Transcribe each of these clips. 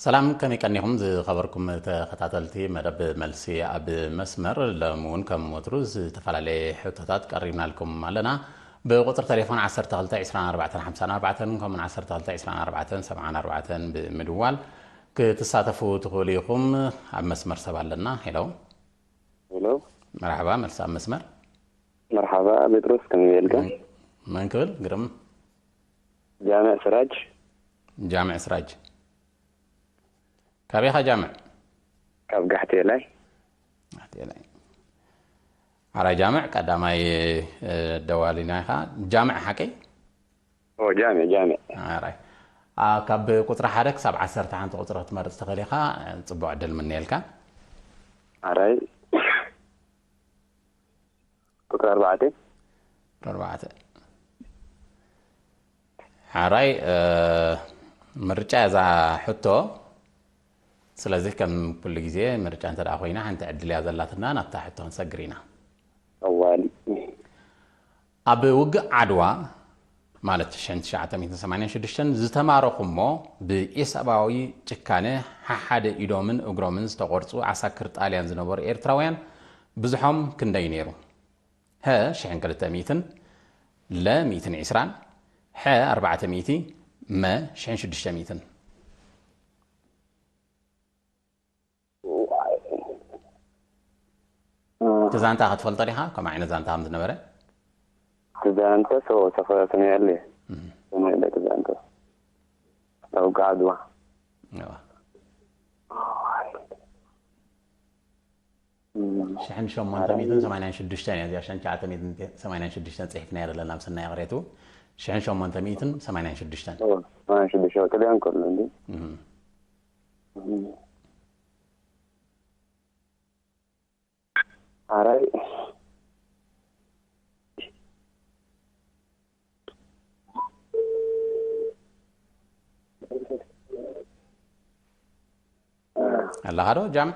ሰላም፣ ከመይ ቀኒኹም ዝኸበርኩም ተኸታተልቲ መደብ መልሲ ኣብ መስመር? ሎሚ እውን ከም ወትሩ ዝተፈላለየ ሕቶታት ቀሪብናልኩም ኣለና። ብቁፅሪ ቴሌፎን ዓሰርተ ክልተ ዕስራን ኣርባዕተን ሓምሳን ኣርባዕተን ከምኡውን ዓሰርተ ክልተ ዕስራን ኣርባዕተን ሰብዓን ኣርባዕተን ብምድዋል ክትሳተፉ ትኽእሉ ኢኹም። ኣብ መስመር ሰብ ኣለና። ሄሎ። ሄሎ። መርሓባ፣ መልሲ ኣብ መስመር። መርሓባ ጴጥሮስ፣ ከመይ በልካ? መን ክብል? ግርም። ጃምዕ ስራጅ። ጃምዕ ስራጅ። ካበይ ኢኻ ጃምዕ? ካብ ጋሕቴላይ። ጋሕቴላይ። ሓራይ ጃምዕ፣ ቀዳማይ ደዋሊና ኢኻ። ጃምዕ ሓቀይ? ኦ ጃምዕ ጃምዕ። ሓራይ። ካብ ቁፅሪ ሓደ ክሳብ ዓሰርተ ሓንቲ ቁፅሪ ክትመርፅ ትኽእል ኢኻ። ፅቡቅ ዕድል ምነየልካ። ሓራይ። ቁፅሪ ኣርባዕተ። ኣርባዕተ። ሓራይ ምርጫ እዛ ሕቶ። ስለዚ ከም ኩሉ ግዜ ምርጫ እንተ ደኣ ኮይና ሓንቲ ዕድል እያ ዘላትና፣ ናብታ ሕቶ ክንሰግር ኢና። ኣዋሊ። ኣብ ውግእ ዓድዋ ማለት ሽሕን ትሽዓተ ሚእትን ሰማንያን ሽዱሽተን ዝተማረኹ እሞ ብኢሰብኣዊ ጭካነ ሓሓደ ኢዶምን እግሮምን ዝተቖርጹ ዓሳክር ጣልያን ዝነበሩ ኤርትራውያን ብዝሖም ክንደይ ነይሩ? ሀ ሽሕን ክልተ ሚእትን፣ ለ ሚእትን ዕስራን፣ ሐ ኣርባዕተ ሚእቲ፣ መ ሽሕን ሽዱሽተ ሚእትን። እቲ ዛንታ ክትፈልጦ ዲኻ? ከም ዓይነት ዛንታ ከም ዝነበረ? ዛንታ ሰው ሰፈረ ሰሚዐለ ሰሚዐለ ዛንታ ኣብ ጋድዋ ሽሕን ሸሞንተ ሚእትን ሰማንያን ሽዱሽተን እያ እዚኣ። ሽሕን ትሽዓተ ሚእትን ሰማንያን ሽዱሽተን ጽሒፍና የለ ናብ ስናይ ቅሬቱ። ሽሕን ሸሞንተ ሚእትን ሰማንያን ሽዱሽተን። ሰማንያን ሽዱሽተ ጥልያን ከሎ እንዲ ኣራይ ኣለኻ ዶ ጃምዕ?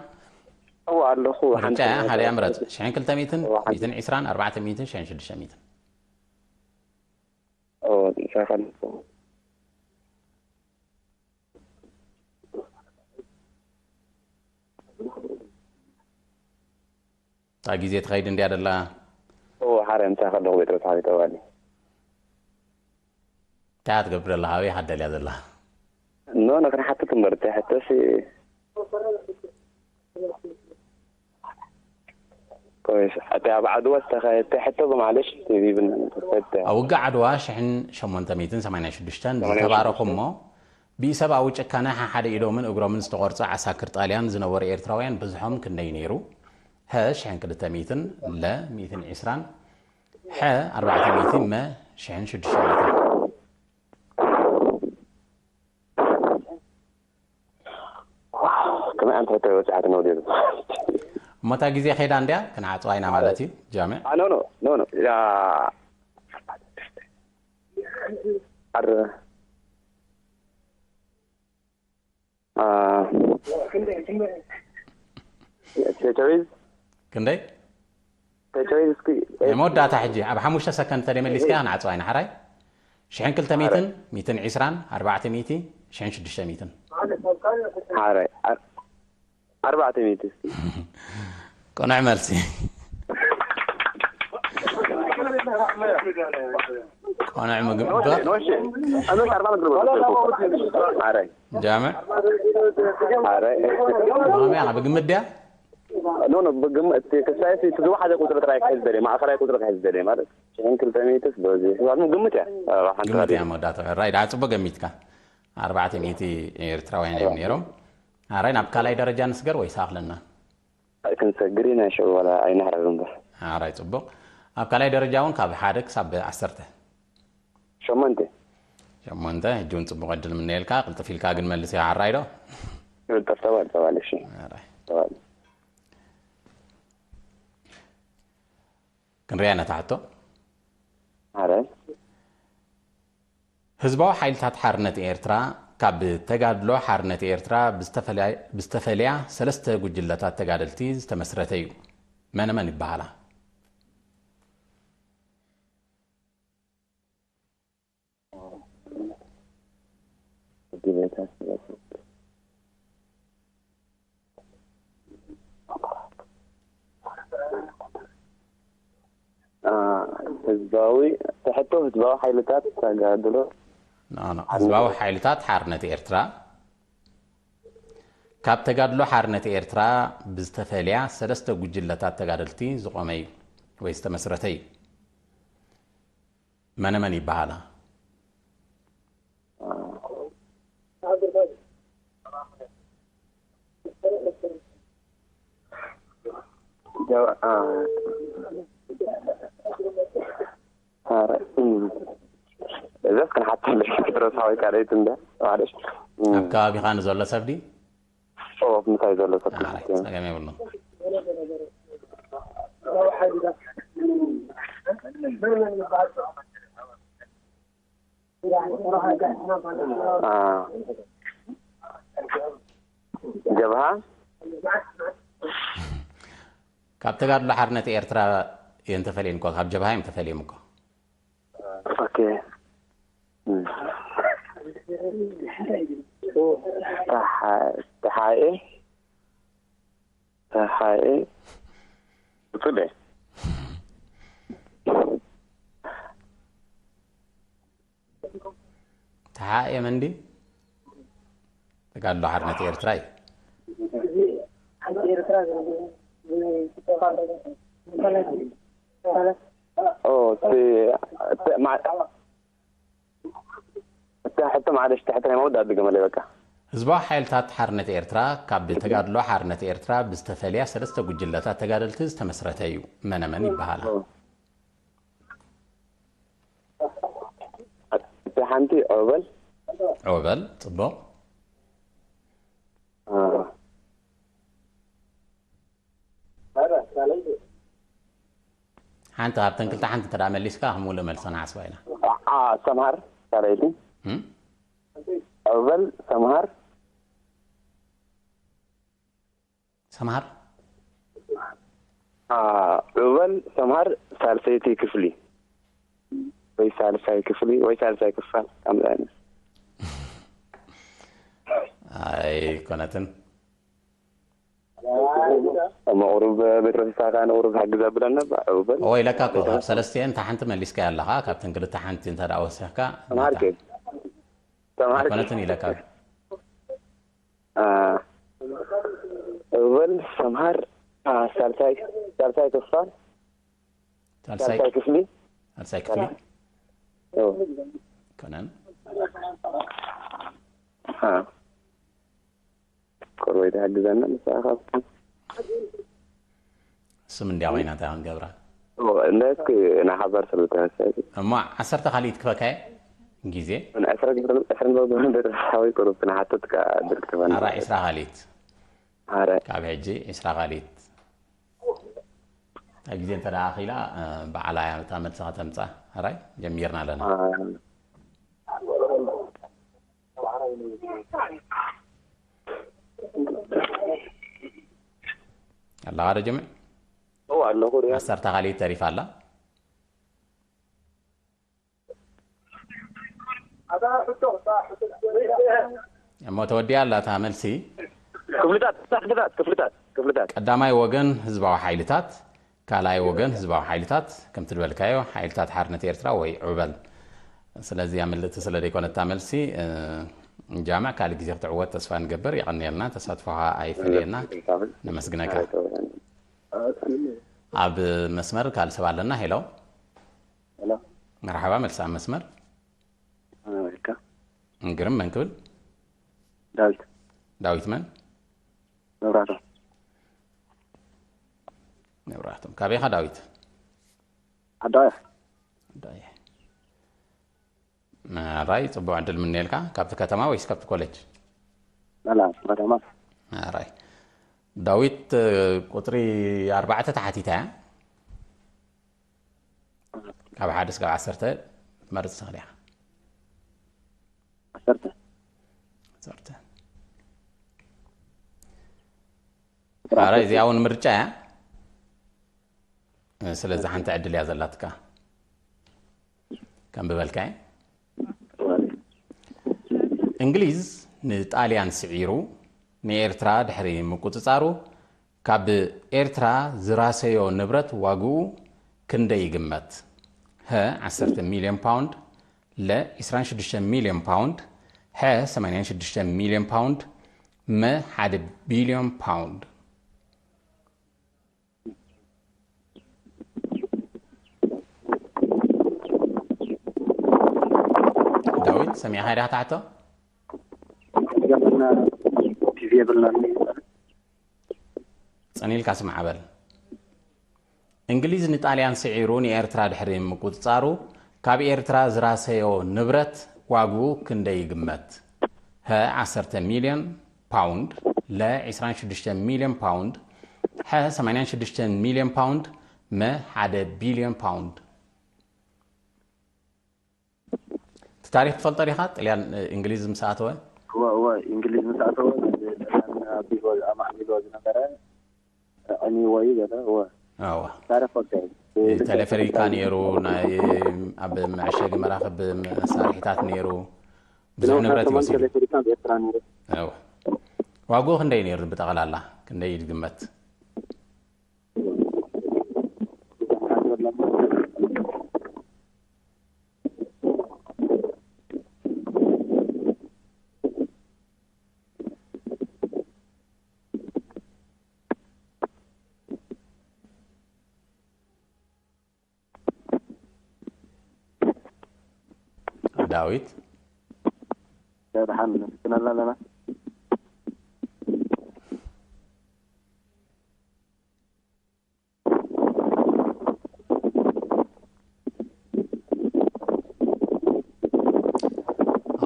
እወ ኣለኹ። ምርጫ እያ፣ ሓደ እያ ምረጽ። ሽሕን ክልተ ሚእትን፣ ሚእትን ዕስራን፣ ኣርባዕተ ሚእትን፣ ሽሕን ሽዱሽተ ሚእትን። እወ፣ ንሳኻ ኣለኹ። እታ ግዜ ትኸይድ እንድያ ደላ። እወ፣ ሓረ ምሳኻ ኣለኹ ቤት ረብሓ ቤት ኣዋሊ። እንታይ እያ ትገብር ደላ? ኣበይ ኢኻ ትደልያ ዘላ? ኖ፣ ኖ፣ ክንሓትት እምበር፣ እንታይ ሕቶሲ? ቆይስ፣ እቲ ኣብ ዓድዋ ዝተኻየደ ሕቶ ብማለሽ ቲቪ ብን-፣ ኣብ ውግእ ዓድዋ ሽሕን ሸሞንተ ሚእትን ሰማንያን ሽዱሽተን ዝተባረኹ እሞ ብኢሰብኣዊ ጭካነ ሓሓደ ኢዶምን እግሮምን ዝተቖርጹ ዓሳክር ጣልያን ዝነበሩ ኤርትራውያን ብዝሖም ክንደይ ነይሩ? ሀ ሽሕን ክልተ ሚእትን፣ ለ ሚእትን ዕስራን፣ ሐ ኣርባዕተ ሚእቲ፣ መ ሽሕን ሽዱሽተ ሚእትን። ዋው፣ ከመይ ኣንተ ሕቶ በጻሕቲ ነው ዲሩ? እሞ እታ ግዜ ኸይዳ እንድያ፣ ክንዓጽዋ ኢና ማለት እዩ። ጃምዕ። ኖ፣ ኖ፣ ኖ፣ ኖ። ያ፣ ኣረ፣ አ፣ ቸቸሪዝ፣ ክንደይ? ቸቸሪዝ እስኪ። ናይ መወዳእታ ሕጂ ኣብ ሓሙሽተ ሰከንድ ተደይ መሊስካ ክንዓጽዋ ኢና። ሓራይ ሽሕን ክልተ ሚእትን፣ ሚእትን ዕስራን፣ ኣርባዕተ ሚእቲ፣ ሽሕን ሽዱሽተ ሚእትን። ሓራይ፣ ኣ-፣ ኣርባዕተ ሚእቲ እስኪ። ቅኑዕ መልሲ። ቅኑዕ ምግባር። ኖሽ፣ ኖሽ፣ ኣርባ ምግቢ በልኩ። ሓራይ። ጃምዕ። ሓራይ። ብኸመይ ኢኻ? ብግምት ድያ? ኖ፣ ኖ፣ ብግምት፣ እቲ ክሳይ እቲ ዝወሓደ ቁፅሪ ጥራይ ክሕዝ ደልየ፣ ማእኸላይ ቁፅሪ ክሕዝ ደልየ ማለት። ሽሕን ክልተ ሚእትስ በዚ። ዋት ግምት እያ። ኣርባዕተ ግምት እያ ሚእቲ። መወዳእታ። ራይ፣ ደኣ ጽቡቅ ገሚትካ። ኣርባዕተ ሚእቲ ኤርትራውያን እዮም ነይሮም። ኣራይ፣ ናብ ካልኣይ ደረጃ ንስገር ወይስ ኣኽለና? ክንሰግር ኢና፣ ሽዑ ዋላ ኣይንሕረር እምበር። ኣራይ፣ ጽቡቅ። ኣብ ካልኣይ ደረጃ እውን ካብ ሓደ ክሳብ ዓሰርተ። ሸሞንተ። ሸሞንተ፣ ሕጂ እውን ጽቡቅ ዕድል ምነየልካ። ቅልጥፍ ኢልካ ግን መልስ ኢኻ፣ ኣራይ ዶ? ይብልጠፍ ተባል፣ ተባል፣ እሺ። ኣራይ። ተባል። ክንሪኣ ነታ ሕቶ። ኣራይ። ህዝባዊ ሓይልታት ሓርነት ኤርትራ ካብ ተጋድሎ ሓርነት ኤርትራ ብዝተፈለያ-፣ ብዝተፈልያ ሰለስተ ጉጅለታት ተጋደልቲ ዝተመስረተ እዩ። መነ መን ይበሃላ? ህዝባዊ፣ እቲ ሕቶ ህዝባዊ ሓይልታት ተጋድሎ ኖ፣ ኖ። ህዝባዊ ሓይልታት ሓርነት ኤርትራ ካብ ተጋድሎ ሓርነት ኤርትራ ብዝተፈልያ ሰለስተ ጉጅለታት ተጋደልቲ ዝቖመ እዩ ወይ ዝተመስረተ እዩ። መነመን ይበሃላ? ጀብሃ እዛስ ክንሓተለሽ ረሳዊ ካልኣይት እንዳ ማለሽ ኣብ ከባቢኻ ንዘሎ ሰብ ድዩ? ኦ ምንታይ ዘሎ ሰብ ኣይ፣ ክንሓተል ጸገም የብሉን። ጀብሃ ካብ ተጋድሎ ሓርነት ኤርትራ እዮም ተፈልዮም እኮ፣ ካብ ጀብሃ እዮም ተፈልዮም እኮ። ኦኬ ተሓኤ ተሓኤ ብፁዕ ተሓኤ መንዲ ተጋድሎ ሓርነት ኤርትራ እዩ። እቲ ሕቶ ማዕለሽ ትሕተ ናይ መወዳእታ ገመለ በቃ ህዝባዊ ሓይልታት ሓርነት ኤርትራ ካብ ተጋድሎ ሓርነት ኤርትራ ብዝተፈልያ ሰለስተ ጉጅለታት ተጋደልቲ ዝተመስረተ እዩ። መነመን ይበሃላ? እቲ ሓንቲ ኦበል ኦበል ጽቡቕ። ሓንቲ ካብተን ክልተ ሓንቲ እንተ መሊስካ ከም ሙሉእ መልሲ ንሓስባ ኢና። ሰምሃር ካልኣይቲ እም? ኦበል ሰምሃር ሰምሃር ዑበል ሰምሃር ሳልሰይቲ ክፍሊ ወይ ሳልሳይ ክፍሊ ወይ ሳልሳይ ክፋል ከምዚ ዓይነት ኣይኮነትን። እሞ ቁሩብ ቤትሮስ ኢሳኻ ንቁሩብ ሓግዝ ኣብለና ዑበል ወይ ለካ እኮ ካብ ሰለስቲአን እታ ሓንቲ መሊስካ ኣለኻ። ካብተን ክልተ ሓንቲ እንተ ደኣ ወሲኽካ ሰምሃር ከ ሰምሃር ኣይኮነትን ኢለካ። ዑበል ሰምሃር ሳልሳይ ሳልሳይ ክፋል ሳልሳይ ሳልሳይ ክፍሊ ሳልሳይ ክፍሊ ኦ፣ ኮነን አ፣ ቆርበይ ትሕግዘና ንስኻ ካብቲ ስም እንዲያ ኮይና እንታይ ክንገብራ ኦ፣ እንደ እስኪ ናይ ሓባር ስለ ተነሳይ እሞ ዓሰርተ ካልኢት ክፈካየ ግዜ ዕስራ ግብረ ዕስራ ግብረ ቤተሰባዊ ቁሩብ ንሓተትካ ድርቂ ትበና ኣራ ዕስራ ካልኢት ኣረ ካብ ሕጂ ዕስራ ካልኢት እታ ግዜ እንተ ደኣ ኣኺላ ባዕላ እያ እታ መልሲ ከተምፃ ኣራይ ጀሚርና ኣለና ኣለኻ ዶ ጀምዕ ኣለኹ ሪያ ዓሰርተ ካልኢት ተሪፋ ኣላ እሞ ተወዲኣ ኣላ እታ መልሲ ክፍልታት ክፍልታት ክፍልታት ክፍልታት ቀዳማይ ወገን ህዝባዊ ሓይልታት ካልኣይ ወገን ህዝባዊ ሓይልታት ከምቲ ዝበልካዮ ሓይልታት ሓርነት ኤርትራ ወይ ዑበል ስለዚ ኣምልጥቲ ስለ ዘይኮነ እታ መልሲ ጃምዕ ካልእ ግዜ ክትዕወት ተስፋ ንገብር የቐንየልና ተሳትፎኻ ኣይፈለየና ነመስግነካ ኣብ መስመር ካልእ ሰብ ኣለና ሄሎ መርሓባ መልሲ ኣብ መስመር ግርም መን ክብል ዳዊት ዳዊት መን መብራህቶም መብራህቶም ካበይኻ ዳዊት ዓዳያ ራይ ፅቡቅ ዕድል ምነየልካ ካብቲ ከተማ ወይስ ካብቲ ኮሌጅ መላ ከተማ ራይ ዳዊት ቁፅሪ ኣርባዕተ ተሓቲታ እያ ካብ ሓደ እስካብ ዓሰርተ ትመርፅ ትኽእል ኢኻ ዓሰርተ ዓሰርተ ራይ እዚኣ እውን ምርጫ እያ ስለዚ ሓንቲ ዕድል እያ ዘላትካ ከም ብበልካ እንግሊዝ ንጣልያን ስዒሩ ንኤርትራ ድሕሪ ምቁጽጻሩ ካብ ኤርትራ ዝራሰዮ ንብረት ዋግኡ ክንደይ ይግመት? ሀ ዓሰርተ ሚልዮን ፓውንድ፣ ለ ዕስራን ሽዱሽተን ሚልዮን ፓውንድ፣ ሐ ሰማንያን ሽዱሽተን ሚልዮን ፓውንድ፣ መ ሓደ ቢልዮን ፓውንድ። ዳዊት፣ ሰሚዕኻ ዲኻ ትሓቶ? ገመና ቲቪ የብልናን። ጸኒልካ ስማዕ በል። እንግሊዝ ንጣልያን ስዒሩ ንኤርትራ ድሕሪ ምቁጽጻሩ፣ ካብ ኤርትራ ዝራሰዮ ንብረት ዋግኡ ክንደይ ይግመት? ሀ ዓሰርተ ሚልዮን ፓውንድ፣ ለ ዕስራን ሽዱሽተን ሚልዮን ፓውንድ፣ ሐ ሰማንያን ሽዱሽተን ሚልዮን ፓውንድ፣ መ ሓደ ቢልዮን ፓውንድ። እቲ ታሪኽ ትፈልጦ ዲኻ? ጥልያን እንግሊዝ ምስ ኣተወ? እወ እወ፣ እንግሊዝ ምስ ኣተወ ጥልያን ኣቢልዎ ኣማዕቢልዎ ዝነበረ ዕንይዎ እዩ ገለ። እወ ኣዋ ታሪኽ ፈልጦ እዩ። ቴሌፈሪካ ነይሩ፣ ናይ ኣብ መዐሸጊ መራኽብ መሳርሒታት ነይሩ፣ ብዙሕ ንብረት እዩ ወሲዱ። ቴሌፈሪካ ኣብ ኤርትራ ነይሩ። ኣዋ ዋግኡ ክንደይ ነይሩ ብጠቕላላ? ክንደይ እዩ ዝግመት? ዳዊት ደሓን ክንስክነላ ኣለና።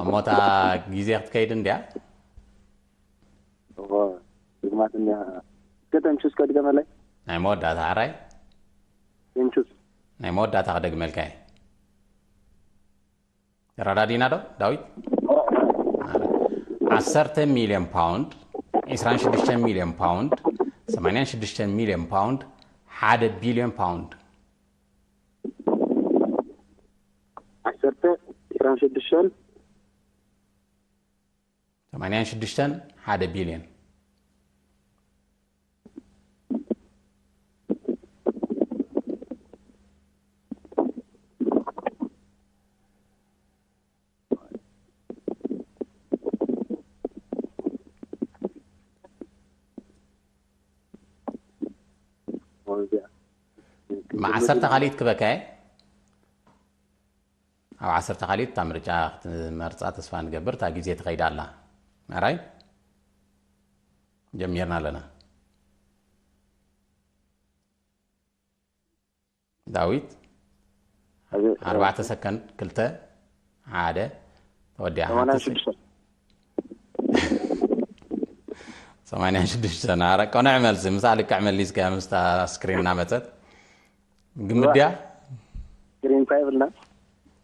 እሞታ ግዜ ክትከይድ እንድያ። እዎ፣ ድግማት እንድያ። እስከ ተምቹስ ከድገመለይ። ናይ መወዳእታ ሓራይ ተምቹስ። ናይ መወዳእታ ክደግመልካ እየ። ተረዳዲና ዶ ዳዊት? ዓሰርተ ሚልዮን ፓውንድ፣ ዕስራን ሽዱሽተ ሚልዮን ፓውንድ፣ ሰማንያን ሽዱሽተ ሚልዮን ፓውንድ፣ ሓደ ቢልዮን ፓውንድ። ዓሰርተ ዕስራን ሽዱሽተን ሰማንያን ሽዱሽተን ሓደ ቢልዮን። ወዚያ መዓሰርተ ካሊት ክበካ እየ። ኣብ ዓሰርተ ካሊት እታ ምርጫ ክትመርፃ ተስፋ ንገብር። እታ ግዜ ትኸይድ ኣላ። ኣራይ ጀሚርና ኣለና። ዳዊት ኣብ ኣርባዕተ ሰከንድ ክልተ ሓደ ተወዲኣ። ሰማንያን ሓንቲ ሰ- ሽዱሽተ ሰማንያን ሽዱሽተ ናረ ቀኑዕ መልሲ ምሳ ልክዕ መሊስካ ምስታ ስክሪን እናመፀት ግምድያ ስክሪን እንታይ ይብልና?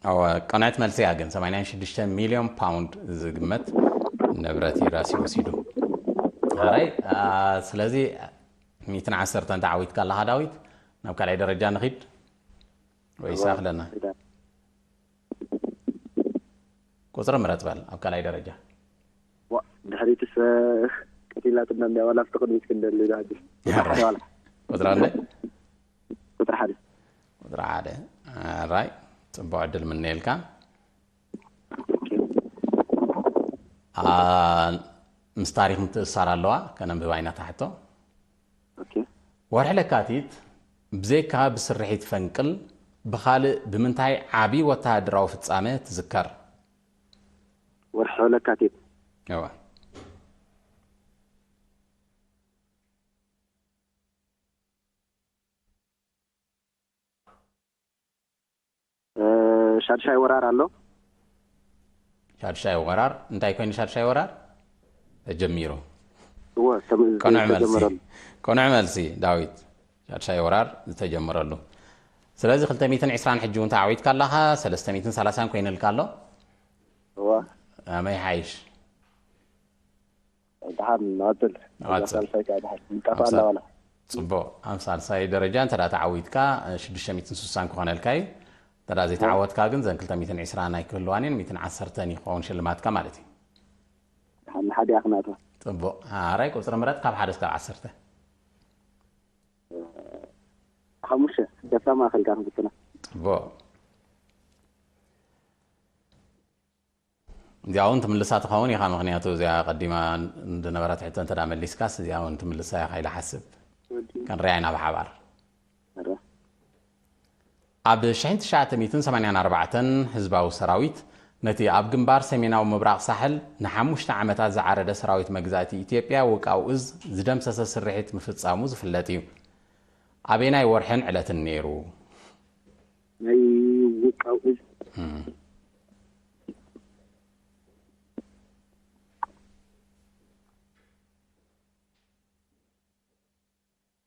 ኣወ ቀኑዕት መልሲ እያ ግን ሰማንያን ሽዱሽተ ሚልዮን ፓውንድ ዝግመት ንብረት እዩ ራሲ ወሲዱ። ኣራይ ስለዚ ሚትን ዓሰርተን ተዓዊትካ ኣለኻ ዳዊት። ናብ ካልኣይ ደረጃ ንኺድ ወይ ይሳኽለና። ቁፅሪ ምረፅ በል ኣብ ካልኣይ ደረጃ። ዋ፣ ድሕሪትስ ቀቲላትና እንድያ ዋላ ኣብቲ ቅድሚት ክንደሊ ዶ ሕጂ? ኣራይ። ዋላ ቁፅሪ ኣለ ቁፅሪ ሓደ ቁፅሪ ሓደ። ኣራይ ፅቡቅ ዕድል ምነየልካ። ኣ፣ ምስ ታሪክ ምትእሳር ኣለዋ። ከነንብባ ኢና ታሕቶ። ኦኬ። ወርሒ ለካቲት ብዘይካ ብስርሒት ፈንቅል ብኻልእ ብምንታይ ዓቢ ወተሃደራዊ ፍጻመ ትዝከር? ወርሒ ለካቲት እወ። እ፣ ሻድሻይ ወራር ኣሎ። ሻድሻይ ወራር እንታይ ኮይኑ ሻድሻይ ወራር ተጀሚሩ? እወ ከም ቅኑዕ መልሲ ዝተጀመረሉ። ቅኑዕ መልሲ ዳዊት። ሻድሻይ ወራር ዝተጀመረሉ። ስለዚ ክልተ ሚእትን ዕስራን ሕጂ እውን ተዓዊትካ ኣለኻ። ሰለስተ ሚእትን ሰላሳን ኮይኑልካ ኣሎ። እወ ኣመይ ሓይሽ? ደሓን ንቐጽል። ንቐጽል። ሳልሳይ ከዓ ደሓን ንጠፋ ኣብ ኣላ ሳ- ዋላ ጽቡቕ። ኣብ ሳልሳይ ደረጃ እንተ ደኣ ተዓዊትካ ሽዱሽተ ሚእትን ስሳን ክኾነልካ እዩ። እንተ ደኣ ዘይተዓወትካ ግን ዘን ክልተ ሚእትን ዕስራን ኣይክህልዋን እየን፣ ሚእትን ዓሰርተን ይኸውን ሽልማትካ ማለት እዩ። ደሓን ንሓዲኣ ክናትዋ ጽቡቕ። ኣራይ ቁጽሪ ምረጥ ካብ ሓደ እስካብ ዓሰርተ። ሓሙሽተ ደፍራ ማእኸል ጋር ክትፍትና ጽቡቕ። እዚኣ እውን ትምልሳ ትኸውን ኢኻ፣ ምኽንያቱ እዚኣ ቀዲማ ዝነበረት ሕቶ እንተ ደኣ መሊስካስ፣ እዚኣ እውን ትምልሳ ኢኻ ኢለ ሓስብ። ክንሪኣ ኢና ብሓባር። ኣብ ሽሕን ትሽዓተ ሚእትን ሰማንያን ኣርባዕተን ህዝባዊ ሰራዊት ነቲ ኣብ ግንባር ሰሜናዊ ምብራቕ ሳሕል ንሓሙሽተ ዓመታት ዝዓረደ ሰራዊት መግዛእቲ ኢትዮጵያ ውቃው እዝ ዝደምሰሰ ስርሒት ምፍጻሙ ዝፍለጥ እዩ። ኣበየናይ ወርሕን ዕለትን ነይሩ? ናይ ውቃው እዝ እም።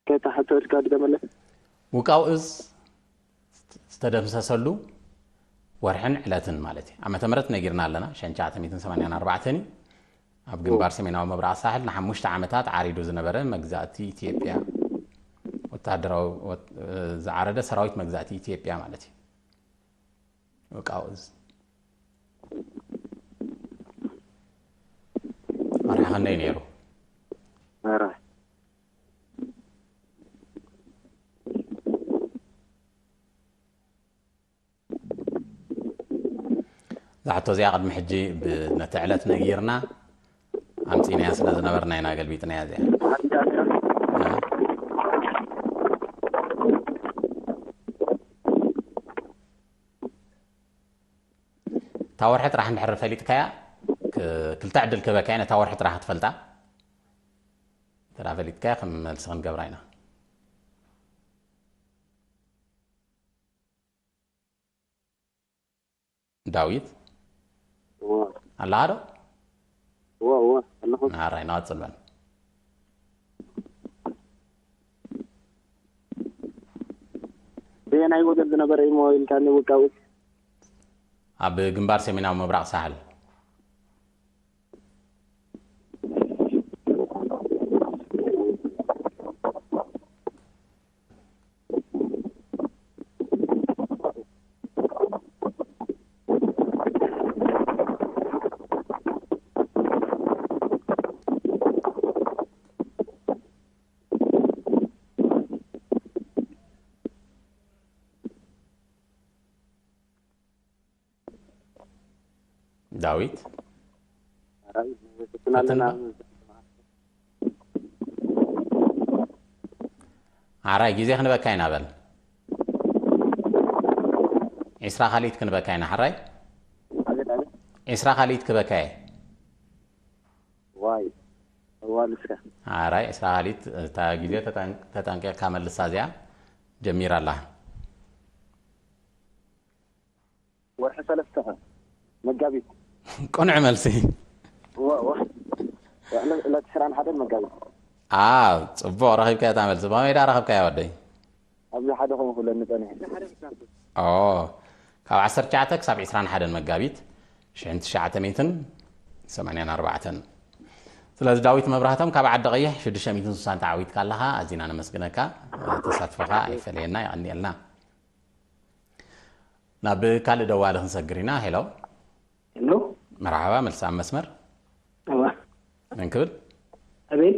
ከታ ሕቶ እስካ ድገመለ። ውቃው እዝ ዝተደምሰሰሉ ወርሕን ዕለትን ማለት እዩ። ዓመተ ምህረት ነጊርና ኣለና፣ ሽሕን ትሽዓተ ሚእትን ሰማንያን ኣርባዕተን እዩ። ኣብ ግንባር ሰሜናዊ ምብራቕ ሳሕል ንሓሙሽተ ዓመታት ዓሪዱ ዝነበረ መግዛእቲ ኢትዮጵያ፣ ወታደራዊ ወት-፣ ዝዓረደ ሰራዊት መግዛእቲ ኢትዮጵያ ማለት እዩ። ውቃው እዝ መርሓ ክንደይ ነይሩ? መርሓ እዛ ሕቶ እዚኣ ቅድሚ ሕጂ ብ-፣ ነቲ ዕለት ነጊርና ኣምጺእናያ ስለ ዝነበርና ኢና ገልቢጥናያ እዚኣ። እታ ወርሒ ጥራሕ እንድሕር ፈሊጥካያ፣ ክ-፣ ክልተ ዕድል ክህበካ እየ፣ ነታ ወርሒ ጥራሕ ክትፈልጣ። እንተ ደኣ ፈሊጥካያ ከም መልሲ ክንገብራ ኢና። ዳዊት? እወ። ኣለኻ ዶ? እወ፣ እወ፣ ኣለኹ። ኣራይ፣ ንቐጽል በል። በየናይ ወገን ዝነበረ እዩ ኢልካኒ ውቃውስ? ኣብ ግንባር ሰሜናዊ ምብራቕ ሳሕል። ዳዊት? ኣራይ፣ ፈትና ኣለና። ኣራይ፣ ግዜ ክንበካ ኢና በል። ዒስራ ካልኢት ክንበካ ኢና፣ ሕራይ? ኣቤት፣ ኣቤት። ዒስራ ካልኢት ክበካ እየ። ዋይ፣ እዋ፣ ልስካ። ኣራይ፣ ዒስራ ካልኢት፣ እታ ግዜ ተጠን-፣ ተጠንቂቕካ መልሳ እዚኣ ጀሚራ ኣላ። ወርሒ ሰለስተ መጋቢት። ቅኑዕ መልሲ። እወ፣ እወ። ዕለ-፣ ዕለት ዕስራን ሓደን መጋቢት። አ፣ ጽቡቕ ረኺብካያ እታ መልሲ። ብኸመይ ደኣ ረኸብካያ ወደይ? ኣብዚ ሓደ ኾንኩ ለኒ ጸኒሐ። ኦ፣ ካብ ዓሰርተ ትሽዓተ ክሳብ ዕስራን ሓደን መጋቢት ሽሕን ትሽዓተ ሚእትን ሰማንያን ኣርባዕተን። ስለዚ ዳዊት መብራህቶም ካብ ዓዲ ቀይሕ ሽዱሽተ ሚእትን ስሳን ተዓዊትካ ኣለኻ። ኣዚና ነመስግነካ። ተሳትፎኻ ኣይፈለየና፣ የቐንየልና። ናብ ካልእ ደዋሊ ክንሰግር ኢና። ሄሎ። ሄሎ። መርሓባ፣ መልሲ ኣብ መስመር። እዋ። መን ክብል? ኣቤል።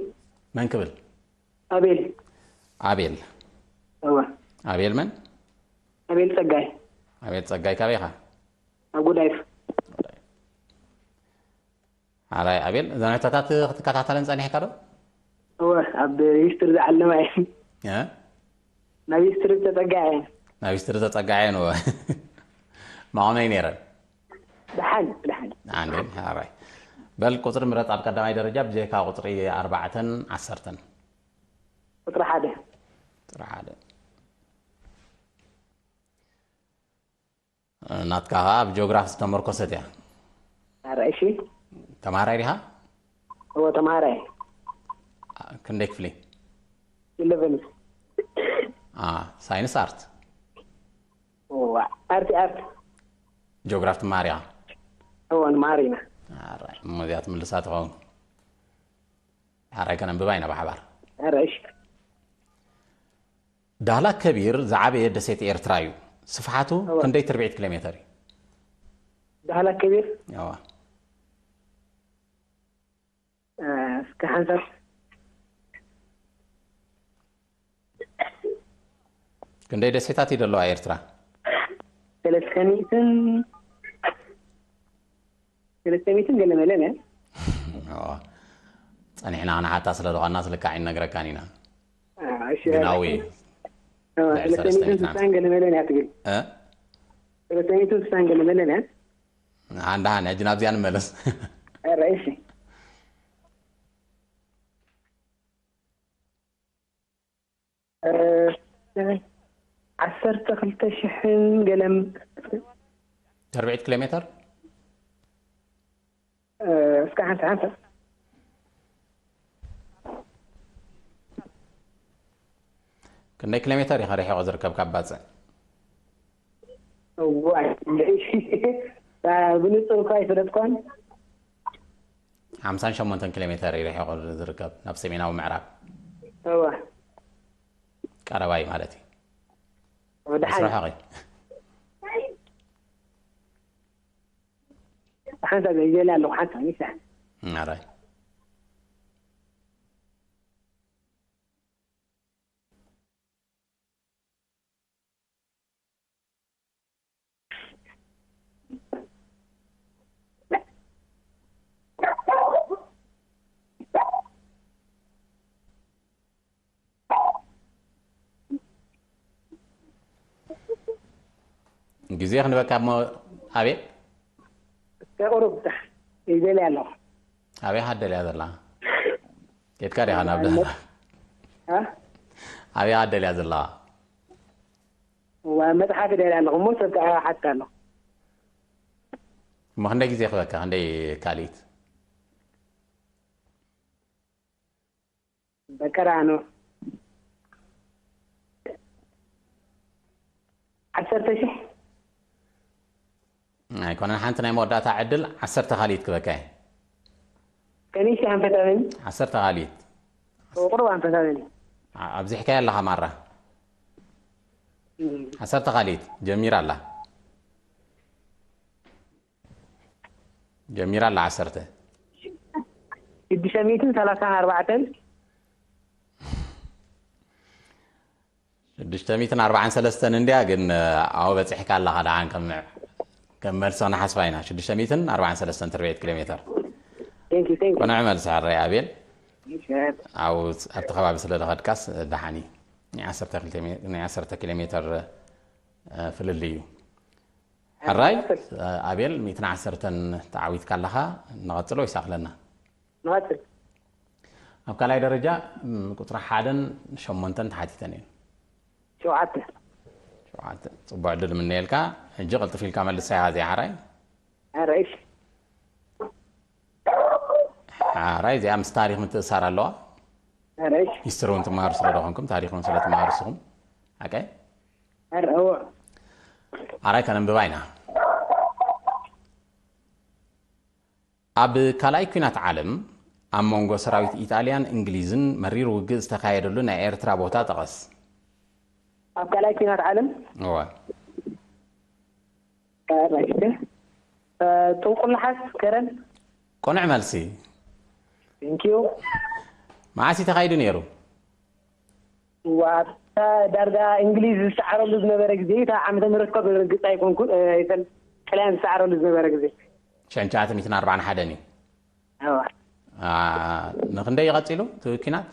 መን ክብል? ኣቤል። ኣቤል። እዋ። ኣቤል መን? ኣቤል ጸጋይ። ኣቤል ጸጋይ፣ ካበይ ኢኻ? ኣብ ጎዳይፍ። ኣራይ ኣቤል፣ እዘን ሕቶታት ክትከታተለን ጸኒሕካ ዶ? እወ፣ ኣብ ሂስትሪ ዝዓለማ እየን። እ? ናብ ሂስትሪ ዝተጸግዓ እየን። ናብ ሂስትሪ ዝተጸግዓ እየን፣ እወ። መቐመይ ነይረን። ደሓን፣ ደሓን። ደሓን ድየን? ኣራይ። በል፣ ቁጽሪ ምረጽ ኣብ ቀዳማይ ደረጃ፣ ብጀካ ቁጽሪ ኣርባዕተን ዓሰርተን። ቁጽሪ ሓደ። ቁጽሪ ሓደ። ናትካ ኸዓ ኣብ ጂኦግራፊ ዝተመርኮሰት እያ። ኣረ፣ እሺ። ተምሃራይ ዲኻ? እወ፣ ተምሃራይ። ክንደይ ክፍሊ? ኢለቨን። አ፣ ሳይንስ ኣርት? እወ፣ ኣርቲ፣ ኣርት። ጂኦግራፊ ትመሃር ኢኻ? እወ፣ ንመሃር ኢና። ኣረ፣ እሞ እዚኣ ትምልሳ ትኸውን። ሓራይ ከነንብባ ኢና ብሓባር። ኣረ፣ እሺ። ዳህላክ ከቢር ዝዓበየ ደሴት ኤርትራ እዩ። ስፍሓቱ እወ። ክንደይ ትርብዒት ኪሎ ሜተር እዩ? ዳህላክ ከቢር? እወ። እ፣ እስከ ሓንሳብ። ክንደይ ደሴታት እዩ ዘለዋ ኤርትራ? ሰለስተ ሚእትን ሰለስተ ሚእትን ገለ መለን እያ። ጸኒሕና ክንሓታ ስለ ዝኾና ስልካዕ ይነግረካን ኢና። እሺ፣ ግናዊ ሰለስተ ሚእትን ስሳን ገለ መለን እያ ትብል። ሰለስተ ሚእትን ስሳን ገለ መለን እያ። ኣንዳሃን ሕጂ ናብዚኣ ንመለስ። ራእሺ ዓሰርተ ክልተ ሽሕን ገለም ተርብዒት ኪሎ ሜተር እስከ ሓንሳ ሓንሳ ክንደይ ኪሎ ሜተር ኢኻ ርሒቑ ዝርከብ ካብ ባፅዕ? እዋይ ብንፁር እኳ ኣይፈለጥኳን። ሓምሳን ሸሞንተን ኪሎ ሜተር እዩ ርሒቑ ዝርከብ ናብ ሰሜናዊ ምዕራብ። እዋ ቀረባይ ማለት እዩ። ወደሓን ስራሕቂ ሓንሳ ዘይገለ ኣለኹ ሓንሳ ይሳ ኣራይ ግዜ ክንበካ እሞ ኣቤት ቁሩብ ይደልያ ኣለኹ። ኣበይ ሃደልያ ዘላ? ኬድካ ዲኻ ናብ ደህና? እ? ኣበይ ሃደልያ ዘለዋ? እዋ መፅሓፍ ይደልያ ኣለኹ እሞ ሰብ ከዓ ሓትካ ኣለኹ። እሞ ክንደይ ግዜ ክበካ? ክንደይ ካልኢት? በቀራኖ ዓሰርተ ሽሕ ኣይኮነን። ሓንቲ ናይ መወዳእታ ዕድል ዓሰርተ ካልኢት ክበካ እየ። ከኒሽ ኣንፈታበኒ ዓሰርተ ካልኢት ቁሩብ ኣንፈታበኒ ኣ- ኣብዚሕካዮ ኣለኻ ማራ። ዓሰርተ ካልኢት ጀሚራ ኣላ። ጀሚራ ኣላ ዓሰርተ ሽዱሽተ ሚእትን ሰላሳን ኣርባዕተን ሽዱሽተ ሚእትን ኣርባዓን ሰለስተን እንድያ ግን ኣብኡ በፂሕካ ኣለኻ ደሓን ከም ከም መልሲ ክንሓስባ ኢና ሽዱሽተ ሚእትን ኣርባዓን ሰለስተን ትርቤት ኪሎ ሜተር Thank you, thank you. ቅኑዕ መልሲ ሕራይ ኣቤል ይሻል። ኣብኡ ኣብቲ ከባቢ ስለ ዝኸድካስ ደሓን እዩ ናይ ዓሰርተ ክልተ ሜ- ናይ ዓሰርተ ኪሎ ሜተር እ፣ ፍልልይ እዩ ሕራይ ኣቤል ሚእትን ዓሰርተን ተዓዊትካ ኣለኻ ንቐፅሎ ይሳኽለና ንቐፅል። ኣብ ካልኣይ ደረጃ ም፣ ቁፅሪ ሓደን ሸሞንተን ተሓቲተን እየን ሸውዓተ ሸውዓተ ፅቡቅ ዕድል ምነየልካ ሕጂ ቅልጥፍ ኢልካ መልሳ ኢኻ እዚኣ ሓራይ ራእሽ ሓራይ እዚኣ ምስ ታሪክ ምትእሳር ኣለዋ ራእሽ ሂስትሪ እውን ትመሃሩ ስለ ደኾንኩም ታሪክ እውን ስለ ትመሃሩ ስኹም ሓቀይ ራእዋ ኣራይ ከነንብባ ኢና ኣብ ካልኣይ ኲናት ዓለም ኣብ መንጎ ሰራዊት ኢጣልያን እንግሊዝን መሪር ውግእ ዝተኻየደሉ ናይ ኤርትራ ቦታ ጠቐስ ኣብ ካልኣይ ኲናት ዓለም እወ ራእሽ ጥንቁል ነሓስ ከረን ቅኑዕ መልሲ Thank you። መዓስ እዩ ተኻይዱ ነይሩ ዋታ ዳርጋ እንግሊዝ ዝሰዓረሉ ዝነበረ ግዜ እታ ዓመተ ምህረት እኳ ብርግፅ ኣይኮንኩን ኣይፈል ጥልያን ዝሰዓረሉ ዝነበረ ግዜ ሽሕን ትሽዓተ ሚእትን ኣርባዓን ሓደን እዩ ኣዋ አ፣ ንክንደይ ይቐፂሉ እቲ ኲናት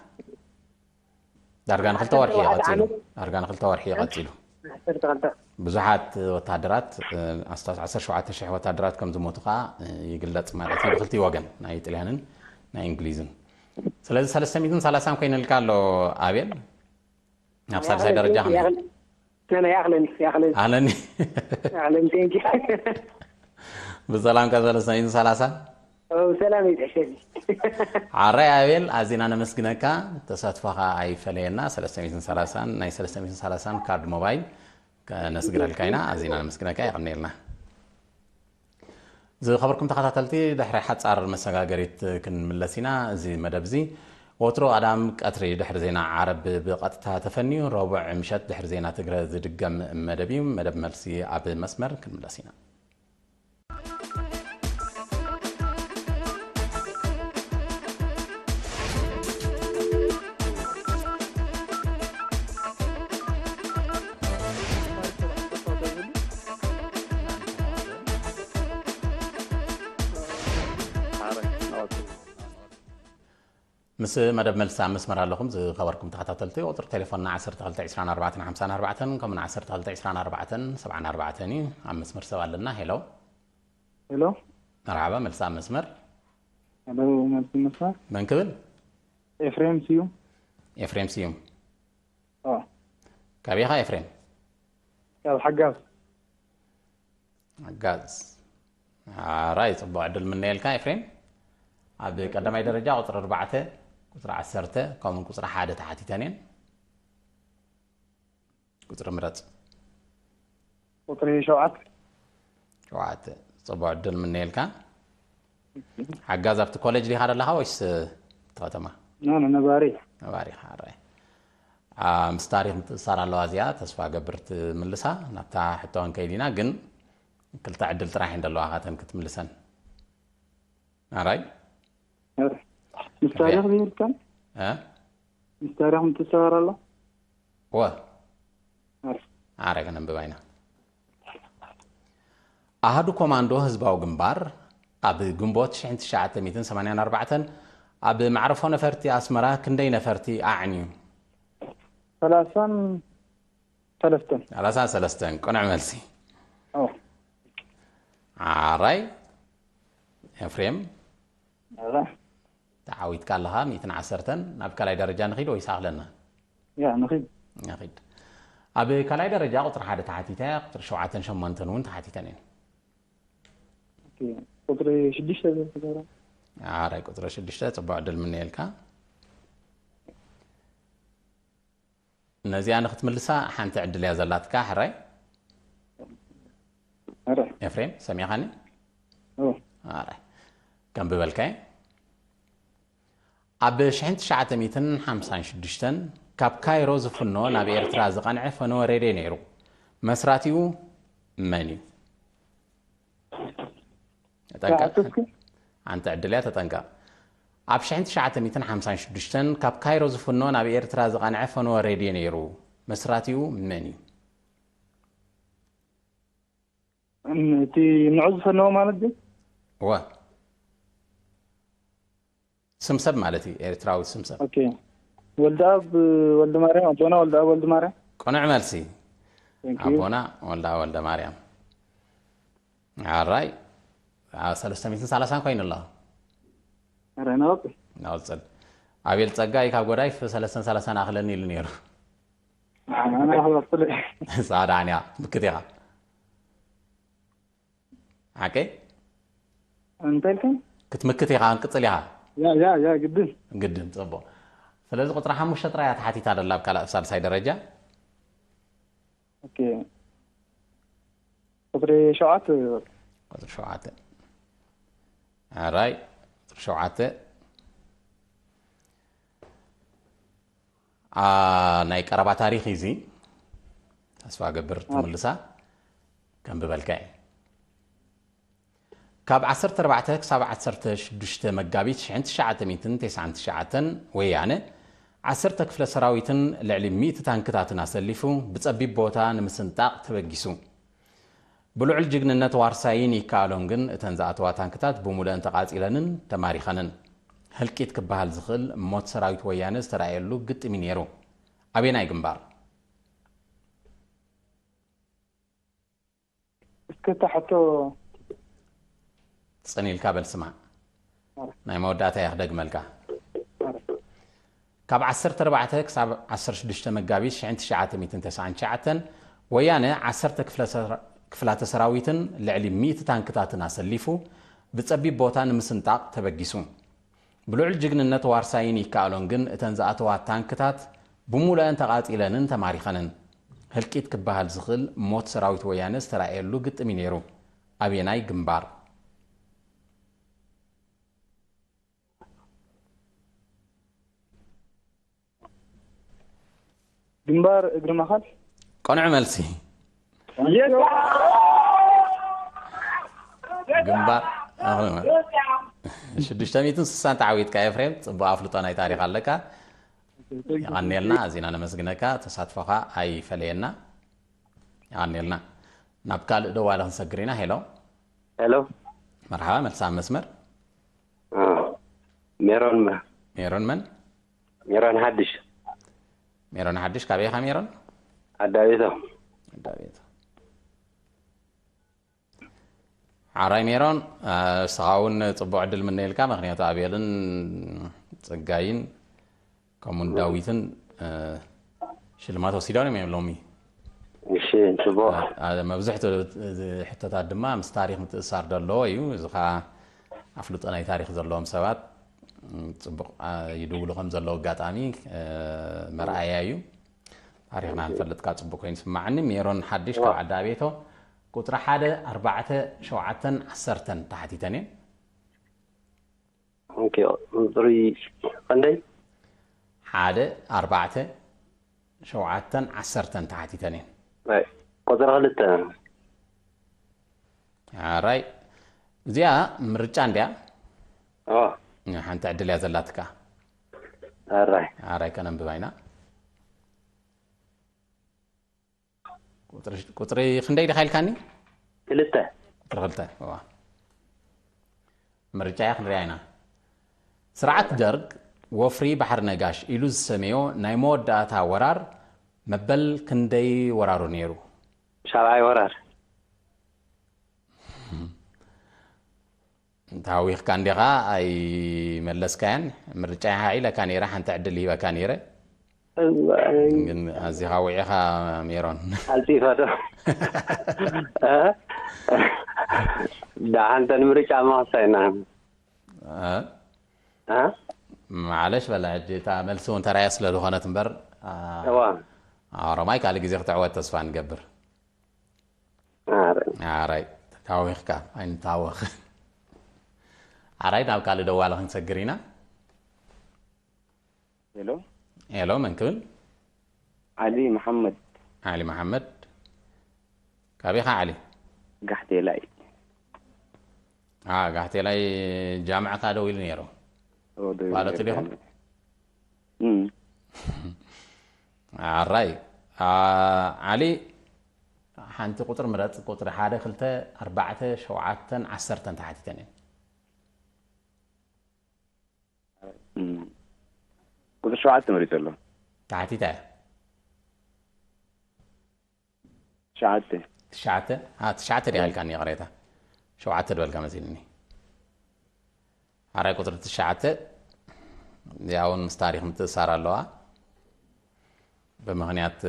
ዳርጋ ንክልተ ወርሒ ይቐፂሉ ዳርጋ ንክልተ ወርሒ ይቐፂሉ ዓሰርተ ክልተ ብዙሓት ወታደራት ኣስታስ ዓሰርተ ሸውዓተ ሽሕ ወታደራት ከም ዝሞቱ ከዓ ይግለፅ ማለት እዩ ብክልቲ ወገን ናይ ጥልያንን ናይ እንግሊዝን ስለዚ ሰለስተ ሚእትን ሰላሳን ኮይነልካ ኣሎ ኣቤል ናብ ሳልሳይ ደረጃ ክንብል ነነ ያኽለኒ ያኽለኒ ኣለኒ ያኽለኒ ቴንኪ ብሰላም ካብ ሰለስተ ሚእትን ሰላሳን ሰላም ይጠሸኒ ሓራይ ኣቤል ኣዚና ነመስግነካ ተሳትፎኻ ኣይፈለየና ሰለስተ ሚእትን ሰላሳን ናይ ሰለስተ ሚእትን ሰላሳን ካርድ ሞባይል ከነስግረልካ ኢና ኣዚና ነመስግነካ የቐንየልና ዝኸበርኩም ተኸታተልቲ ድሕሪ ሓፃር መሰጋገሪት ክንምለስ ኢና እዚ መደብ እዚ ወትሮ ኣዳም ቀትሪ ድሕሪ ዜና ዓረብ ብቐጥታ ተፈንዩ ረቡዕ ምሸት ድሕሪ ዜና ትግረ ዝድገም መደብ እዩ መደብ መልሲ ኣብ መስመር ክንምለስ ኢና ምስ መደብ መልሲ ኣብ መስመር ኣለኹም ዝኸበርኩም ተኸታተልቲ። ቁፅሪ ቴሌፎንና ዓሰርተ ክልተ ዕስራን ኣርባዕተን ሓምሳን ኣርባዕተን ከምኡን ዓሰርተ ክልተ ዕስራን ኣርባዕተን ሰብዓን ኣርባዕተን እዩ። ኣብ መስመር ሰብ ኣለና። ሄሎ። ሄሎ። መርሓባ፣ መልሲ ኣብ መስመር። ሄሎ፣ መልሲ መስመር። መን ክብል? ኤፍሬም ስዩም። ኤፍሬም ስዩም። ኦ። ካበይ ኢኻ ኤፍሬም? ካብ ሓጋዝ። ሓጋዝ። ኣራይ፣ ጽቡቕ ዕድል ምነየልካ ኤፍሬም። ኣብ ቀዳማይ ደረጃ ቁጽሪ ኣርባዕተ፣ ቁጽሪ ዓሰርተ ከምኡን ቁጽሪ ሓደ ተሓቲተን እየን። ቁጽሪ ምረጽ። ቁጽሪ ሸውዓተ። ሸውዓተ። ጽቡቕ ዕድል ምነየልካ። ሓጋዝ ኣብቲ ኮሌጅ ዲኻ ዘለኻ ወይስ እቲ ከተማ? ኖ ኖ፣ ነባሪ። ነባሪ ኢኻ። ኣራይ። ኣ፣ ምስ ታሪኽ ምትእስሳር ኣለዋ እዚኣ፣ ተስፋ ገብር ትምልሳ። ናብታ ሕቶ ክንከይድ ኢና፣ ግን ክልተ ዕድል ጥራሕ እየን ዘለዋኻተን ክትምልሰን። ኣራይ? ኧረ፣ ምስ ታሪኽ ዘይብልካን? እ? ምስ ታሪኽ ምትእስሳር ኣሎ? ወ ኧረ። ኣረ፣ ከነንብባ ኢና። ኣሃዱ ኮማንዶ ህዝባዊ ግንባር ኣብ ግንቦት ሽሕን ትሽዓተ ሚእትን ሰማንያን ኣርባዕተን ኣብ መዕርፎ ነፈርቲ ኣስመራ ክንደይ ነፈርቲ ኣዕንዩ? ሰላሳን ሰለስተን። ሰላሳ ሰለስተን ቅኑዕ መልሲ። ኦ። ኣራይ ኤፍሬም፣ ኧረ። ተዓዊትካ ኣለኻ። ሚእትን ዓሰርተን ናብ ካልኣይ ደረጃ ንኺድ ወይስ ኣኽለና? ያ፣ ንኺድ። ንኺድ። ኣብ ካልኣይ ደረጃ ቁጽሪ ሓደ ተሓቲተ፣ ቁጽሪ ሸውዓተን ሸሞንተን እውን ተሓቲተን እየን። ኦኬ፣ ቁጽሪ ሽዱሽተ ዘተገራ። ኣራይ፣ ቁጽሪ ሽዱሽተ ጽቡቕ ዕድል ምነየልካ። ነዚኣ ንክትምልሳ ሓንቲ ዕድል እያ ዘላትካ። ሕራይ ኧረ። ኤፍሬም፣ ሰሚዕኻኒ? ኦ። ኣራይ፣ ከንብበልካ እየ። ኣብ ሽሕን ትሽዓተ ሚእትን ሓምሳን ሽዱሽተን ካብ ካይሮ ዝፍኖ ናብ ኤርትራ ዝቐንዐ ፈነወ ሬድዮ ነይሩ። መስራቲኡ መን እዩ? ተጠንቀቕ። ተሓተትኩ። ሓንቲ ዕድል እያ፣ ተጠንቀቕ። ኣብ ሽሕን ትሽዓተ ሚእትን ሓምሳን ሽዱሽተን ካብ ካይሮ ዝፍኖ ናብ ኤርትራ ዝቐንዐ ፈነወ ሬድዮ ነይሩ። መስራቲኡ መን እዩ? እም፣ እቲ ንዑ ዝፈነወ ማለት ግን? እወ። ስም ሰብ ማለት እዩ፣ ኤርትራዊ ስም ሰብ። ኦኬ። ወልደኣብ ወልደ ማርያም፣ ኣቦና ወልደኣብ ወልደ ማርያም። ቅኑዕ መልሲ። Thank you። ኣቦና ወልደኣብ ወልደ ማርያም። ኣራይ፣ ኣብ ሰለስተ ሚእትን ሰላሳን ኮይኑ ኣሎ። ኣረ፣ ናውጥ። ናውፅል። ኣቤል ጸጋይ ካብ ጎዳይፍ ሰለስተን ሰላሳን ኣኽለኒ ኢሉ ነይሩ። ኣነ ክቐጽል እየ። ሳዳ ኣንያ፣ ምክት ኢኻ። ሓቀይ? እንታይ ኢልካ? ክትምክት ኢኻ፣ ክንቅጽል ኢኻ። ያ፣ ያ፣ ያ፣ ግድን። ግድን፣ ጽቡቕ። ስለዚ ቁጽሪ ሓሙሽተ ጥራይ እያ ተሓቲታ ደላ ኣብ ካልእ፣ ኣብ ሳልሳይ ደረጃ። ኦኬ። ቁጽሪ ሸውዓተ። ቁጽሪ ሸውዓተ። ኣራይ፣ ቁጽሪ ሸውዓተ። ኣ፣ ናይ ቀረባ ታሪኽ እዩ እዚ። ተስፋ ገብር ትምልሳ። ከንብበልካ እየ። ካብ ዓሰርተ ኣርባዕተ ክሳብ ዓሰርተ ሽዱሽተ መጋቢት ሽሕን ትሽዓተ ሚእትን ተስዓን ትሽዓተን ወያነ ዓሰርተ ክፍለ ሰራዊትን ልዕሊ ሚእቲ ታንክታትን ኣሰሊፉ ብጸቢብ ቦታ ንምስንጣቕ ተበጊሱ። ብልዑል ጅግንነት ዋርሳይን ይከኣሎን ግን እተን ዝኣተዋ ታንክታት ብሙሉአን ተቓጺለንን ተማሪኸንን። ህልቂት ክበሃል ዝኽእል ሞት ሰራዊት ወያነ ዝተራእየሉ ግጥም እዩ ነይሩ። ኣበየናይ ግንባር? እስከ እታ ሕቶ ጽን ኢልካ በል ስማዕ። ናይ መወዳእታ እየ ክደግመልካ። ካብ ዓሰርተ ኣርባዕተ ክሳብ ዓሰርተ ሽዱሽተ መጋቢት ሽሕን ትሽዓተ ሚእትን ተስዓን ትሽዓተን ወያነ ዓሰርተ ክፍለ ሰራ-፣ ክፍላተ ሰራዊትን ልዕሊ ሚእቲ ታንክታትን ኣሰሊፉ ብጸቢብ ቦታ ንምስንጣቕ ተበጊሱ። ብልዑል ጅግንነት ዋርሳይን ይከኣሎን ግን እተን ዝኣተዋ ታንክታት ብሙሉአን ተቓጺለንን ተማሪኸንን። ህልቂት ክበሃል ዝኽእል ሞት ሰራዊት ወያነ ዝተራእየሉ ግጥም እዩ ነይሩ። ኣበየናይ ግንባር? ግንባር እግሪ መኻል። ቅኑዕ መልሲ። ግንባር ኣኽሊሉ። ሽዱሽተ ሚእትን ስሳን ተዓዊትካ ኤፍሬም፣ ጽቡቕ ኣፍልጦ ናይ ታሪኽ ኣለካ። የቐንየልና፣ ኣዚና ነመስግነካ፣ ተሳትፎኻ ኣይፈለየና። የቐንየልና። ናብ ካልእ ደዋሊ ክንሰግር ኢና። ሄሎ። ሄሎ። መርሓባ፣ መልሲ ኣብ መስመር። አ፣ ሜሮን መ-፣ ሜሮን መን? ሜሮን ሓድሽ። ሜሮን ሓድሽ፣ ካበይ ኢኻ ሜሮን? ኣዳቤቶ። ኣዳቤቶ። ሓራይ ሜሮን፣ ንስኻ እውን ጽቡቕ ዕድል ምነየልካ። ምክንያቱ ኣቤልን ጽጋይን ከምኡን ዳዊትን ሽልማት ወሲዶም እዮም ሎሚ። እሺ፣ ጽቡቕ። መብዝሕቱ ሕቶታት ድማ ምስ ታሪክ ምትእሳር ዘለዎ እዩ። እዚ ከዓ ኣፍልጦ ናይ ታሪክ ዘለዎም ሰባት ጽቡቕ ይድውሉ ከም ዘለዉ ኣጋጣሚ መርኣያ እዩ። ታሪክና ንፈልጥካ ጽቡቕ ኮይኑ ስማዕኒ። ሜሮን ሓድሽ ካብ ዓዲ ኣቤቶ፣ ቁፅሪ ሓደ ኣርባዕተ ሸውዓተን ዓሰርተን ተሓቲተን እየን። ኦኬ፣ ቁፅሪ ክንደይ? ሓደ ኣርባዕተ ሸውዓተን ዓሰርተን ተሓቲተን እየን። ቁፅሪ ክልተ። ኣራይ፣ እዚኣ ምርጫ እንድያ። ኦ ሓንቲ ዕድል እያ ዘላትካ። ኣራይ ኣራይ ከነንብባ ኢና። ቁፅሪ ክንደይ ዲኻ ኢልካኒ? ክልተ። ቁፅሪ ክልተ። ምርጫ እያ ክንሪኣ ኢና። ስርዓት ደርግ ወፍሪ ባሕሪ ነጋሽ ኢሉ ዝሰመዮ ናይ መወዳእታ ወራር መበል ክንደይ ወራሩ ነይሩ? ሻብዓይ ወራር። ተሃዊኽካ እንዲኻ ኣይመለስካያን። ምርጫ ኢኻ ኢለካ ነይረ፣ ሓንቲ ዕድል ሂበካ ነይረ። ግን ኣዚኻ ውዒኻ ሜሮን። ኣልጢፋ ዶ? ደሓንተን ምርጫ መኸሳይና። ማዕለሽ በላ ሕጂ እታ መልሲ እውን ተራያ ስለ ዝኾነት እምበር ኦሮማይ ካልእ ግዜ ክትዕወት ተስፋ ንገብር። ኣራይ ተታዊኽካ ኣይንታወኽ። ኣራይ ናብ ካልእ ደዋሊ ክንሰግር ኢና። ሄሎ ሄሎ፣ መን ክብል? ዓሊ መሓመድ። ዓሊ መሓመድ። ካበይ ኢኻ ዓሊ? ጋሕቴላይ። አ ጋሕቴላይ ጃምዓ ካ ደው ኢሉ ነይሩ። ኦ፣ ደው ኢሉ ፋለጡ ነይሩ ዲኹም? ጃምዓ። እም። ኣራይ ዓሊ፣ ሓንቲ ቁፅሪ ምረፅ። ቁፅሪ ሓደ፣ ክልተ፣ ኣርባዕተ፣ ሸውዓተን ዓሰርተን ተሓቲተን እየን። እም። ቁፅሪ ሸውዓተ መሪፀ ኣሎ። ተሓቲታ እያ። ሸዓተ። ትሽዓተ? አ ትሽዓተ ዲያ ኢልካኒ? ይቕሬታ፣ ሸውዓተ ድበልካ መሲልኒ። ኣራይ ቁፅሪ ትሽዓተ እዚኣ እውን ምስ ታሪክ ምትእሳር ኣለዋ። ብምክንያት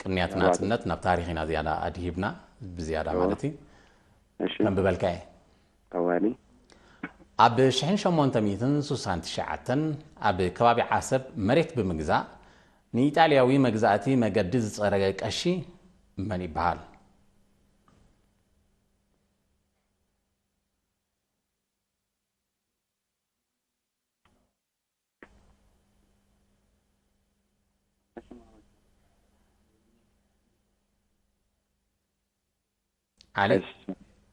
ቅንያት ናፅነት ናብ ታሪክ ኢና ዝያዳ ኣድሂብና፣ ብዝያዳ ማለት እዩ። እሺ ከንብበልካ እየ። ኣዋኒ ኣብ ሽሕን ሸሞንተ ሚእትን ስሳን ትሽዓተን ኣብ ከባቢ ዓሰብ መሬት ብምግዛእ ንኢጣልያዊ መግዛእቲ መገዲ ዝፀረገ ቀሺ መን ይበሃል? ዓሊ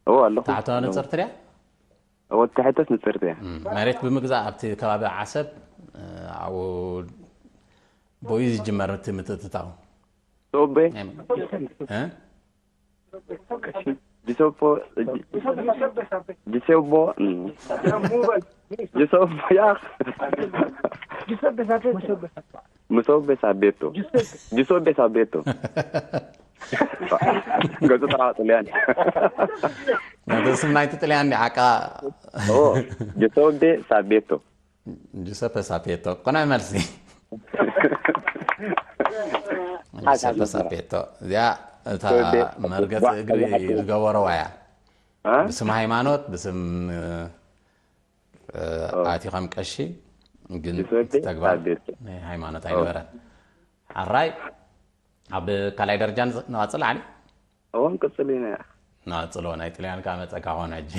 እዎ ኣለኹ። ታሕቶ ንፅርቲ ድያ? እዎ ትሕተት ንፅርቲ እያ። እም፣ መሬት ብምግዛእ ኣብቲ ከባቢ ዓሰብ እ፣ ኣብኡ ቦዩ ዝጅመር እቲ ምትእትታው ሶቤ ናይ መ- እ? ጅሶፖ ጅሶቦ ጅሶቦ ያ ምሶቤ ሳቤቶ ጅሶቤ ሳቤቶ ገጹ ጥራዋ ጥልያን ነቲ ስም ናይቲ ጥልያን ዲ ሓቃ ኦ ጅሶቤ ሳቤቶ ጁሰፐ ሳፔቶ ቅኑዕ መልሲ። ጁሰፐ ሳፔቶ እዚኣ እታ መርገፂ እግሪ ዝገበረዋ እያ። ብስም ሃይማኖት ብስም ኣቲኸም ቀሺ ግን ተግባር ናይ ሃይማኖት ኣይነበረን። ሓራይ ኣብ ካልኣይ ደረጃ ንቐፅል ዓሊ። እዋን ቅፅል ኢና ንቐፅሎ ናይ ጥልያን ከዓ መፀካ ኾን ሕጂ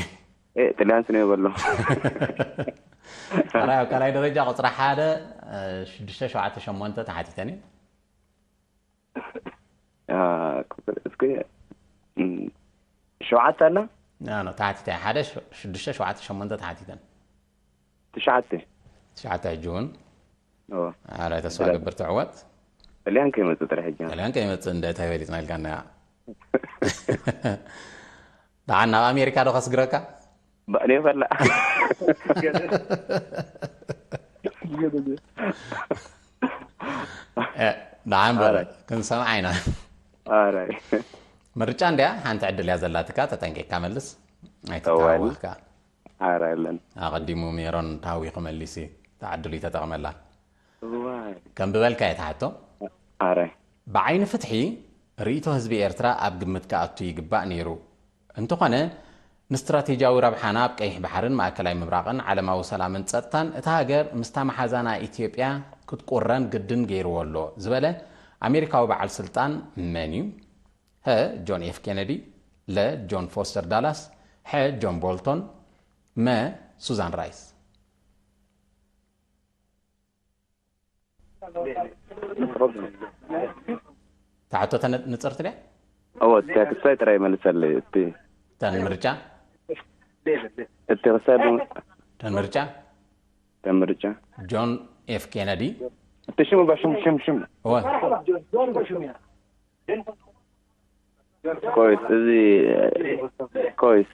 ጥልያን ስነ በሎ ካልኣይ ኣብ ካልኣይ ደረጃ ቁፅሪ ሓደ ሽዱሽተ ሸውዓተ ሸሞንተ ተሓቲተን እዩ። እስኪ ሸውዓተ ኣላ ተሓቲተ ሓደ ሽዱሽተ ሸውዓተ ሸሞንተ ተሓቲተን ትሽዓተ ትሽዓተ ሕጂ እውን ኣረ ተስፋ ገብር ትዕወት ጥልያን ከይመፅእ ጥራሕ ሕጂ ጥልያን ከይመፅእ እንደ ተፈሊጥና ኢልካና ደሓን ናብ ኣሜሪካ ዶ ከስግረካ ባእኔ ፈላ። ንዓ እምበር ክንሰምዓ ኢና። ኣራይ ምርጫ እንድያ ሓንቲ ዕድል እያ ዘላትካ፣ ተጠንቂቅካ መልስ፣ ኣይትተሃወኽካ። ኣራይ ኣለን። ኣቐዲሙ ሜሮን ተሃዊኹ መሊሲ፣ እታ ዕድሉ ይተጠቕመላ። ዋይ ከም ብበልካ እየ ትሓቶ። ኣራይ ብዓይኒ ፍትሒ ርእይቶ ህዝቢ ኤርትራ ኣብ ግምት ክኣቱ ይግባእ ነይሩ። እንተኾነ ንስትራቴጂያዊ ረብሓና ኣብ ቀይሕ ባሕርን ማእከላይ ምብራቕን ዓለማዊ ሰላምን ጸጥታን እታ ሃገር ምስታ መሓዛና ኢትዮጵያ ክትቁረን ግድን ገይርዎ ኣሎ ዝበለ ኣሜሪካዊ በዓል ስልጣን መን እዩ? ሀ ጆን ኤፍ ኬነዲ፣ ለ ጆን ፎስተር ዳላስ፣ ሐ ጆን ቦልቶን፣ መ ሱዛን ራይስ። ታሕቶ ተነ- ንጽርቲ ድያ? እዎ፣ እታ ክሳይ ጥራይ መልሰለይ። እቲ ተን ምርጫ እቲ ክሳይ ብ- ተን ምርጫ ተምርጫ ጆን ኤፍ ኬነዲ። እቲ ሽሙ ባሽም ሽም ሽም እወ ኮይስ እዚ ኮይስ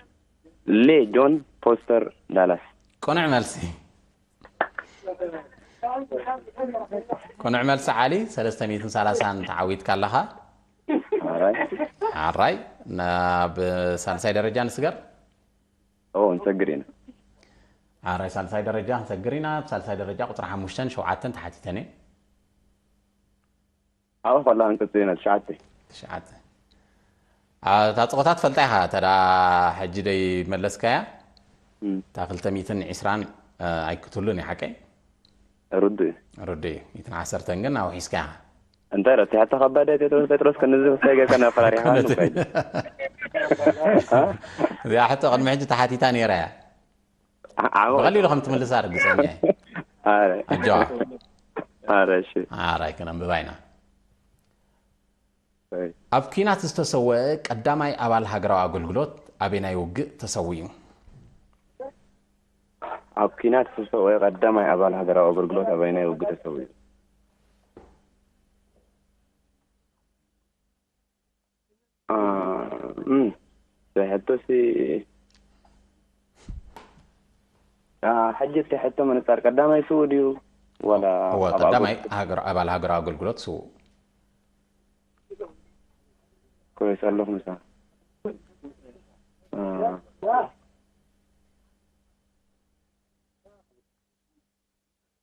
ሌ ጆን ፖስተር ዳላስ። ቅኑዕ መልሲ። ቅኑዕ መልሲ ዓሊ፣ ሰለስተ ሚእትን ሰላሳን ተዓዊትካ ኣለኻ። ኣራይ ኣራይ ናብ ሳልሳይ ደረጃ ንስገር። ኦ እንሰግር ኢና። ኣራይ ሳልሳይ ደረጃ ንሰግር ኢና። ኣብ ሳልሳይ ደረጃ ቁፅሪ ሓሙሽተን ሸውዓተን ተሓቲተን እየን። ኣብኡ ከላ እንቅጽ ኢና ትሽዓተ። ትሽዓተ። ኣ፣ እታ ፀወታ ትፈልጣ ኢኻ። ተዳ ሕጂ ደይ መለስካያ እም፣ እታ ክልተ ሚእትን ዕስራን ኣይክትሉን እዩ ሓቀይ። ርዱእ እዩ። ርዱእ እዩ። ሚእትን ዓሰርተን ግን ኣውሒስካ ኢኻ። እንታይ ረት ያታ ከባዳ ቴትሮስ ቴትሮስ ከነዚ ክሳይ ገርካ እናፈራሪኻ ኮነት። ንቆይ። እዚኣ ሕቶ ቅድሚ ሕጂ ተሓቲታ ነይራ እያ። ዓሞ ብቐሊሉ ከም ትምልሳ ርግፀኛ እየ። ኣረ ኣጆዋ። ኣረ እሺ ኣራይ ክነንብባ ኢና። ኣይ። ኣብ ኲናት ዝተሰወአ ቀዳማይ ኣባል ሃገራዊ ኣገልግሎት ኣበየናይ ውግእ ተሰዊኡ? ኣብ ኲናት ዝተሰወአ ቀዳማይ ኣባል ሃገራዊ ኣገልግሎት ኣበየናይ ውግእ ተሰዊኡ? አ፣ እም፣ ሕቶሲ አ፣ ሕጂ እቲ ሕቶ ምንጻር ቀዳማይ ስውእ ድዩ ዋላ እወ ኣብ ቀዳማይ ኣገልግሎት? ሃገር ኣባል ሃገራዊ ኣገልግሎት ስውእ። ኮይስ ኣለኹ ምሳ አ፣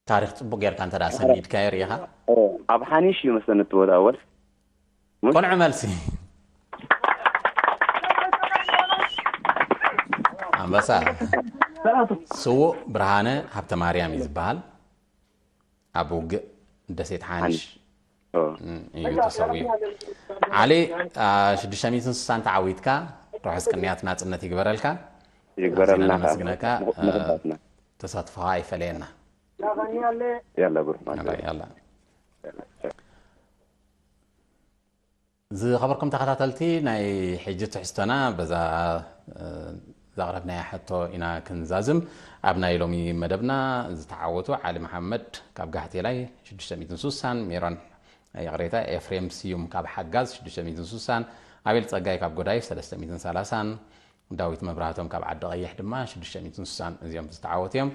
ታሪኽ ጽቡቅ ጌርካ እንተ ደኣ ሰኒድካዮ ርኢኻ። ኦ፣ ኣብ ሓኒሽ እዩ መስለኒ እቲ ቦታ ኣወል። ቆንዑ መልሲ። ኣንበሳ። ስዉእ ብርሃነ ሃብተ ማርያም እዩ ዝበሃል። ኣብ ውግእ ደሴት ሓንሽ ኦ፣ እዩ ተሰዊኡ። ዓሊ፣ አ፣ ሽዱሽተ ሚእትን ስሳን ተዓዊትካ፣ ርሑስ ቅንያት ናጽነት ይግበረልካ። ይግበረልና ኣዝና ነመስግነካ። ምኽ- ምኽባትና። ተሳትፎኻ ኣይፈለየና። ያላ ብሩክ ማለት ያላ፣ ያላ። ዝኸበርኩም ተኸታተልቲ፣ ናይ ሕጂ ትሕዝቶና በዛ፣ እ፣ ዘቕረብናያ ሕቶ ኢና ክንዛዝም። ኣብ ናይ ሎሚ መደብና ዝተዓወቱ ዓሊ መሓመድ ካብ ጋህቴላይ ሽዱሽተ ሚእትን ስሳን፣ ሜሮን፣ ይቕሬታ፣ ኤፍሬም ስዩም ካብ ሓጋዝ ሽዱሽተ ሚእትን ስሳን፣ ኣቤል ጸጋይ ካብ ጎዳይፍ ሰለስተ ሚእትን ሰላሳን፣ ዳዊት መብራህቶም ካብ ዓዲ ቀይሕ ድማ ሽዱሽተ ሚእትን ስሳን፣ እዚኦም ዝተዓወቱ እዮም።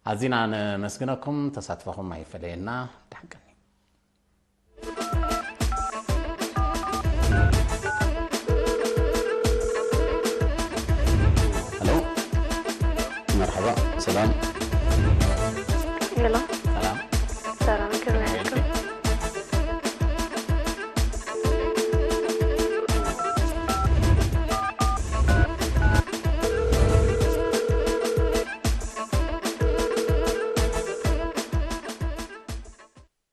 ኣዚና ነመስግነኩም፣ ተሳትፎኹም ኣይፈለየና። ደሓን ቀኒ። ሄሎ፣ መርሐባ፣ ሰላም። ሄሎ፣